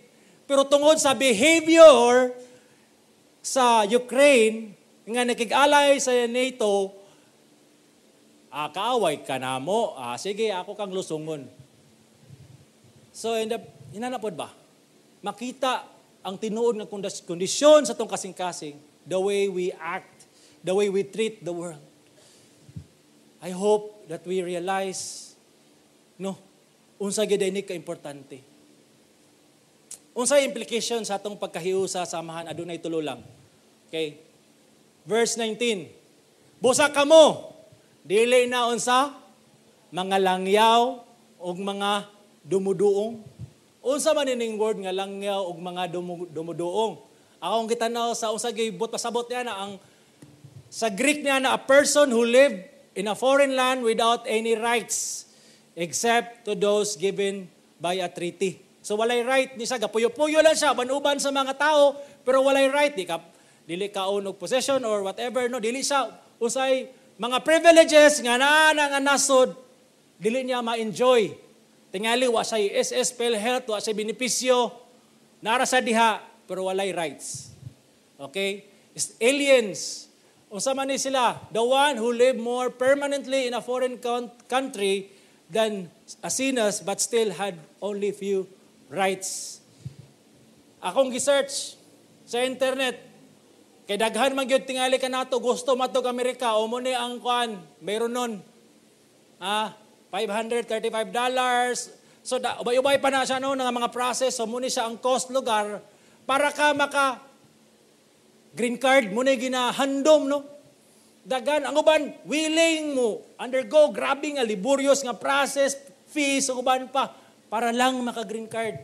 Pero tungod sa behavior sa Ukraine nga nakig-alay sa NATO, kaaway ka na mo, sige, ako kang lusungon. So, inanapod ba? Makita ang tinuod nga kondisyon sa itong kasing-kasing, the way we act, the way we treat the world. I hope that we realize, no, unsa gyud ni ka-importante. Unsa implication sa atong pagkahiusa sa Amahan, adunay tulo lang. Okay. Verse 19. Busa kamo, dili na unsa mga langyaw ug mga dumuduong. Unsa man ining word nga langyaw ug mga dumuduong? Akong gitanaw sa unsa gyud buot pasabot niya na ang sa Greek niya na a person who lived in a foreign land without any rights except to those given by a treaty. So walay right ni siya, gapuyo-puyo lang siya, uban-uban sa mga tao, pero walay right, di ka dili kaon og possession or whatever, no, dili siya usay mga privileges nga naa na nga nasod. Dili niya ma-enjoy. Tingali wa say SS, PhilHealth, wa say benepisyo. Nara sa diha pero walay rights. Okay? It's aliens. Unsa man ni sila? The one who live more permanently in a foreign country than a sinners but still had only few rights. Akong gi-search sa internet, kay daghan man gyud tingali kanato gusto matog Amerika o mo ni ang kuan, meron nun. $535. So da, ubay-ubay pa na siya no nga mga process, so mo ni siya ang cost lugar para ka maka green card mo ni ginahandom, no. Dagan ang uban willing mo undergo grabe nga laborious nga process, fees ug uban pa para lang maka green card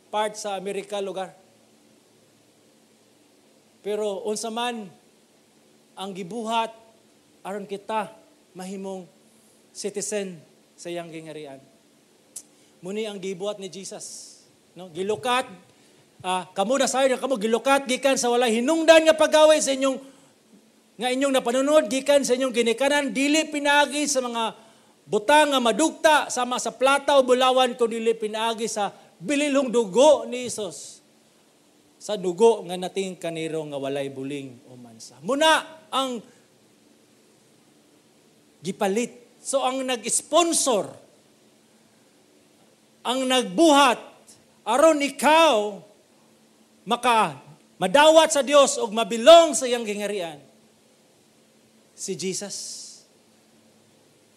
part sa Amerika lugar. Pero unsa man ang gibuhat aron kita mahimong citizen sa iyang gingarian? Muni ang gibuhat ni Jesus. No? Gilukat kamo na sayo kamo gilukat gikan sa walay hinungdan nga pagaway sa inyong nga inyong napanunod gikan sa inyong ginikanan, dili pinaagi sa mga butang nga madugta sama sa plata o bulawan, kundi pinaagi sa bililhong dugo ni Hesus, sa dugo nga nating kaniro nga walay buling o mansa. Muna ang gipalit. So ang nag-sponsor, ang nagbuhat aron ikaw maka madawat sa Dios og mabilong sa iyang gingarian, si Jesus.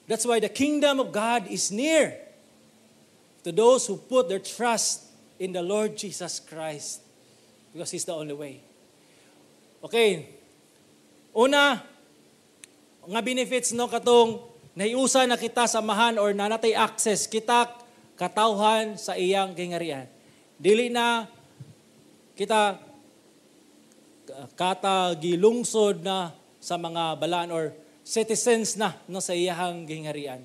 That's why the kingdom of God is near to those who put their trust in the Lord Jesus Christ because He's the only way. Okay. Una, nga benefits, no, katong nahiusa na kita samahan or nanatay access kita katawhan sa iyang gingarian. Dili na kita kata gilungsod na sa mga balaan or citizens na, no, sa iyang gingarian.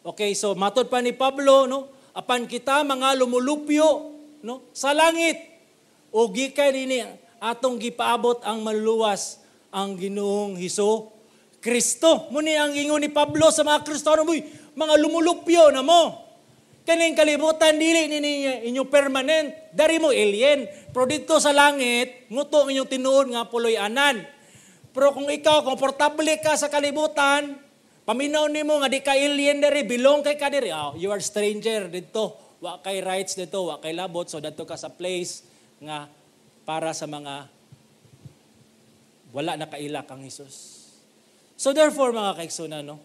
Okay, so matod pa ni Pablo, no, apan kita mga lumulupyo, no, sa langit o gikan ini atong gipaabot ang maluluwas, ang Ginoong Hesus Kristo. Muni ang ingon ni Pablo sa mga Kristiyano, "Uy, mga lumulupyo na mo. Kaning kalibutan dili ni inyong permanent. Dari mo alien. Pero dito sa langit, nguto ang inyong tinuod nga puloy-anan." Pero kung ikaw komportable ka sa kalibutan, paminaw nimo nga di ka alien diri, belong kay ka diri. Oh, you are stranger dito. Wa kay rights dito, wa kay labot. So dadto ka sa place nga para sa mga wala nakaila kang Hesus. So therefore, mga kaigsunan, no,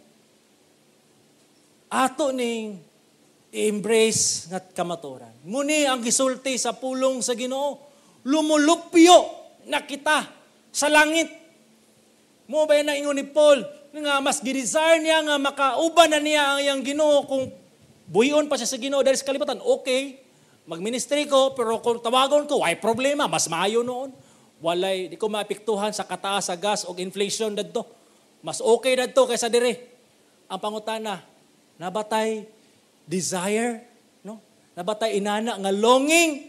ato ning i-embrace nga kamatuoran. Muni ang gisulti sa pulong sa Ginoo, lumulupyo na kita sa langit. Mo ba na ingon ni Paul nga mas gi-desire niya nga makauban na niya ang iyang Ginoo kung buhion pa siya sa Ginoo dahil sa kalibutan. Okay, magministry ko, pero kung tawagon ko, way problema, mas maayo noon. Walay, di ko maapektuhan sa kataas sa gas o inflation dadto. Mas okay dadto kaysa dire. Ang pangutana, nabatay desire, no? Nabatay inana nga longing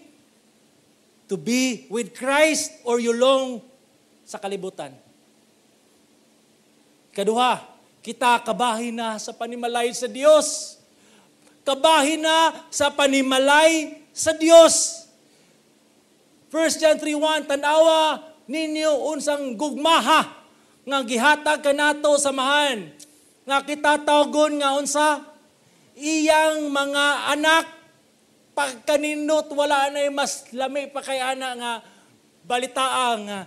to be with Christ or you long sa kalibutan? Kaduha, kita kabahin na sa panimalay sa Dios. Kabahin na sa panimalay sa Dios. 1 John 3:1, "Tanawa ninyo unsang gugmaha nga gihatag kanato samahan nga kita tawgon nga unsa iyang mga anak." Pagkanindot, wala na mas lami pa kay ana nga balitaa nga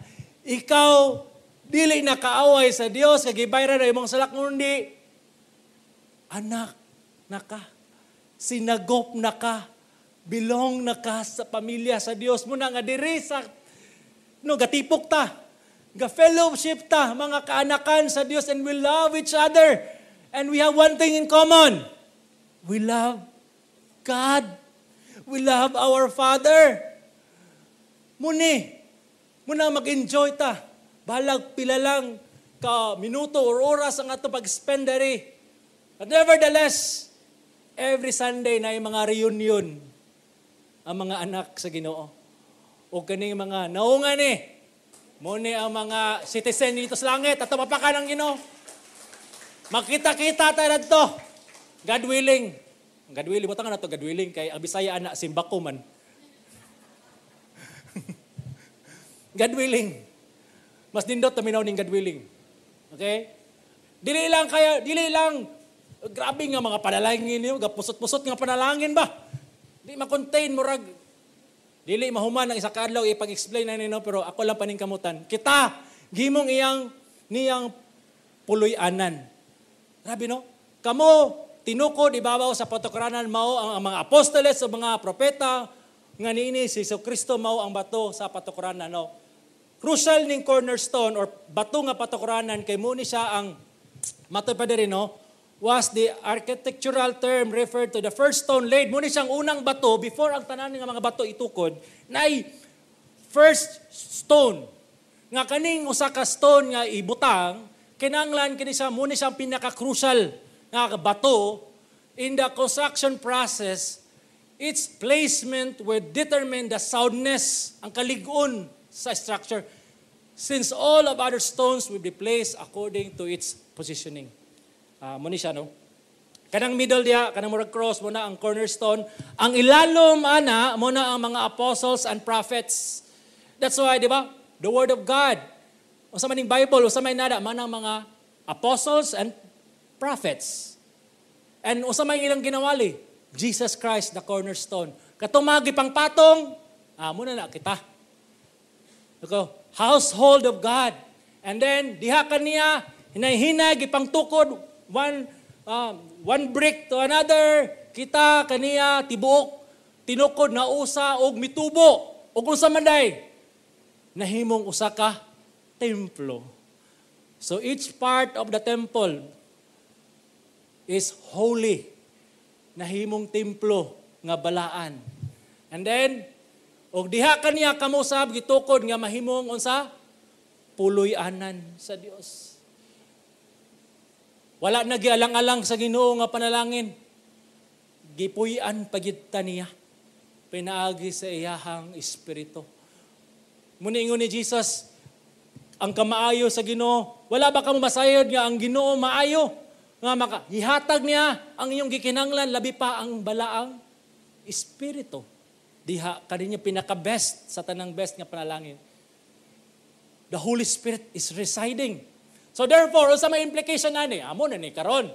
ikaw dili na kaaway sa Dios kay gibayran na imong sala, kundi anak na ka, sinagop na ka, belong na ka sa pamilya sa Dios mo na nga diri sa, no, gatipok ta, ga fellowship ta, mga kaanakan sa Dios, and we love each other and we have one thing in common: we love God, we love our Father. Muni muna mag-enjoy ta balag pila lang ka minuto or oras ang ato pag-spend diri. But nevertheless, every Sunday na yung mga reunion ang mga anak sa Ginoo. O kaning mga naungan ni mo ni ang mga citizen dito sa langit at mapakan ang Ginoo. Makita-kita ta dadto. God willing. God willing, butang na to God willing kay ang Bisaya ana simbako man. God willing. Mas nindot taminaw ning God willing. Okay? Dili lang kaya, dili lang grabe nga mga panalangin niyo, gapusot-pusot nga panalangin ba? Di ma-contain murag dili mahuman ang isa ka adlaw ipag-explain na nino, pero ako lang paningkamutan. Kita gimong iyang niyang puloy-anan. Grabe, no? Kamo tinukod ibabaw sa patukranan, mao ang mga apostoles o mga propeta nga niini si Jesucristo mao ang bato sa patukranan, no? Crucial ning cornerstone or bato nga patukranan kay mo ni siya ang matoy pa diri, no, was the architectural term referred to the first stone laid. Mo ni siyang unang bato before ang tanan nga mga bato itukod, nay first stone. Nga kaning usa ka stone nga ibutang, kinahanglan kini siya mo ni siyang pinaka-crucial nga bato in the construction process. Its placement would determine the soundness, ang kalig-on sa structure, since all of other stones will be placed according to its positioning. Mo ni siya, no? Kanang middle diya, kanang murag cross, mo na ang cornerstone. Ang ilalom ana, mo na ang mga apostles and prophets. That's why, di ba? The Word of God. Unsa man ning Bible, unsa may nada, man ang mga apostles and prophets. And unsa may ilang ginawali? Jesus Christ, the cornerstone. Katong mga gipangpatong, mo na na kita. Ako, household of God. And then, diha kaniya, hinay-hinay, gipangtukod, one brick to another, kita kaniya, tibuok, tinukod na usa, og mitubo, og unsa man day, nahimong usa ka templo. So each part of the temple is holy. Nahimong templo nga balaan. And then, og diha kaniya kamo sab gitukod nga mahimong unsa? Puloy-anan sa Dios. Wala na gialang-alang sa Ginoo nga panalangin. Gipuy-an pagid ta niya. Pinaagi sa iyahang espiritu. Muna ingon ni Jesus, ang kamaayo sa Ginoo, wala ba kamo masayod nga ang Ginoo maayo? Nga maka hihatag niya ang inyong gikinahanglan, labi pa ang balaang espiritu. Diha kaninya pinaka-best sa tanang best nga panalangin. The Holy Spirit is residing. So therefore, unsa may implication ani? Amo na ni karon.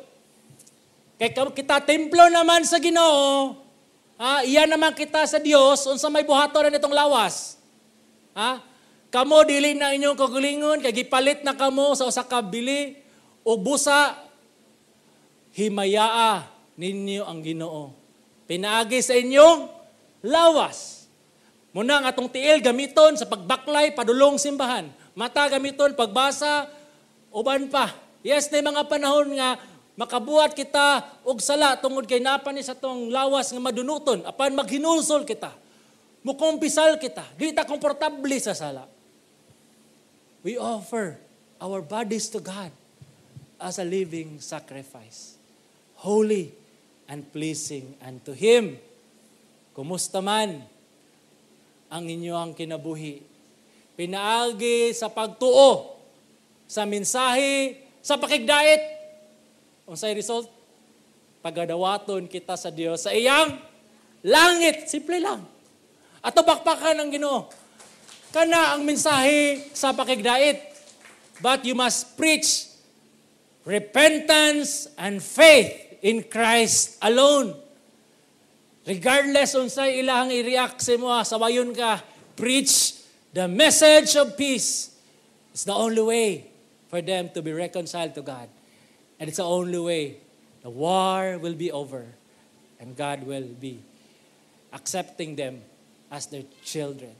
Kay kita templo naman sa Ginoo, ha, iya naman kita sa Dios, unsa may buhaton na nitong lawas? Ha? Kamo dili na inyong kaugalingon kay gipalit na kamo sa usa ka bili o busa, himayaa ninyo ang Ginoo. Pinaagi sa inyong lawas. Muna ang atong tiil gamiton sa pagbaklay padulong simbahan. Mata gamiton pagbasa, uban pa. Yes, na mga panahon nga makabuhat kita og sala tungod kay napa ni sa tong lawas nga madunuton, apan maghinulsol kita. Mukumpisal kita. Di ta komportable sa sala. We offer our bodies to God as a living sacrifice, holy and pleasing unto Him. Kumusta man ang inyong kinabuhi? Pinaagi sa pagtuo, sa mensahe, sa pakigdait. Unsay result? Pagadawaton kita sa Dios sa iyang langit. Simple lang. Ato bakpakan ng Ginoo. Kana ang mensahe sa pakigdait. But you must preach repentance and faith in Christ alone. Regardless unsay ilahang i-react sa imo, sawayon ka, preach the message of peace. It's the only way for them to be reconciled to God. And it's the only way the war will be over and God will be accepting them as their children.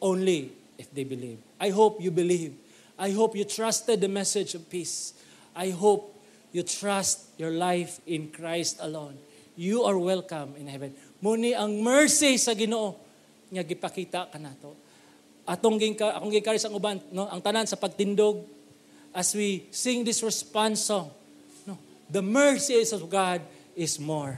Only if they believe. I hope you believe. I hope you trusted the message of peace. I hope you trust your life in Christ alone. You are welcome in heaven. Muni ang mercy sa Ginoo nga gipakita kanato. Atong ginka, akong ginkari sa uban, no, ang tanan sa pagtindog as we sing this response song. No, the mercy of God is more.